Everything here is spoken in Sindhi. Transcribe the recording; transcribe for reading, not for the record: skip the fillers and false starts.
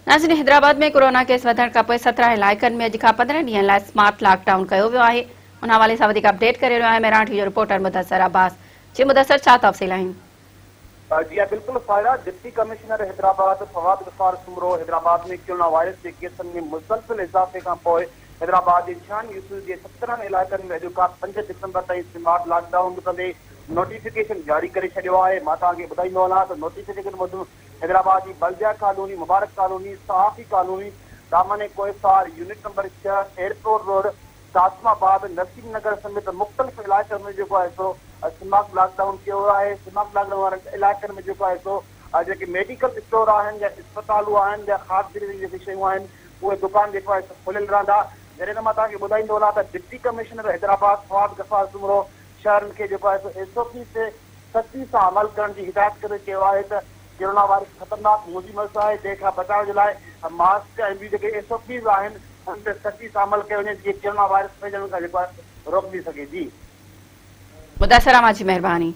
ناظرين حيدرآباد ۾ ڪورونا ڪيس وڌڻ کانپوء 17 علائقن ۾ اڄ کان 15 ڏينهن لاء سمارٽ لاڪ ڊائون ڪيو ويو آهي ان حوالي سان وڌيڪ اپڊيٽ ڪري رهيو آهي مهراڻ ٽي وي جو رپورٽر مدثر عباس جي مدثر ڇا تفصيل آهن. جي ها بلڪل Saira, deputy commissioner Hyderabad Fawad Ghaffar Soomro Hyderabad ۾ corona virus جي ڪيسن ۾ مسلسل اضافي کان پوء حيدرآباد جي ڇهن يوسيز جي 17 علائقن ۾ اڄ کان پنج ڊسمبر تائين سمارٽ لاڪ ڊائون ڪندي نوٽيفڪيشن جاري ڪري ڇڏيو آهي مان توهان کي ٻڌائيندو هلان ته نوٽيفڪيشن موجب حيدرآباد جي بلديا ڪالوني، مبارڪ ڪالوني، صحافي ڪالوني، دامن ڪوهسار، يونٽ نمبر ڇهه، ايئرپورٽ روڊ، قاسم آباد، نسيم نگر سميت مختلف علائقن ۾ جيڪو آهي سو سماڪ لاڪ ڊائون ڪيو ويو آهي، سماڪ لاڪ ڊائون وارن علائقن ۾ جيڪو آهي سو جيڪي ميڊيڪل اسٽور آهن يا اسپتالون آهن يا خاص ضروري جون جيڪي شيون آهن اهي دڪان جيڪو آهي سو کليل رهندا، جڏهن ته مان توهان کي ٻڌائيندو هلان ته ڊپٽي ڪمشنر حيدرآباد فواد غفار سومرو شهرين کي جيڪو آهي سو ايس او پيز تي سختي سان عمل ڪرڻ جي هدايت ڪندي چيو آهي ته ڪرونا وائرس خطرناڪ موذي مرض آهي جنهن کان بچاء جي لاء ماسڪ ۽ ٻيون جيڪي ايس او پيز آهن انهن تي سختي سان عمل ڪيو وڃي جيئن ڪرونا وائرس ڦهلجڻ کان جيڪو آهي روڪجي سگهي جي. مدثر اوهان جي مهرباني.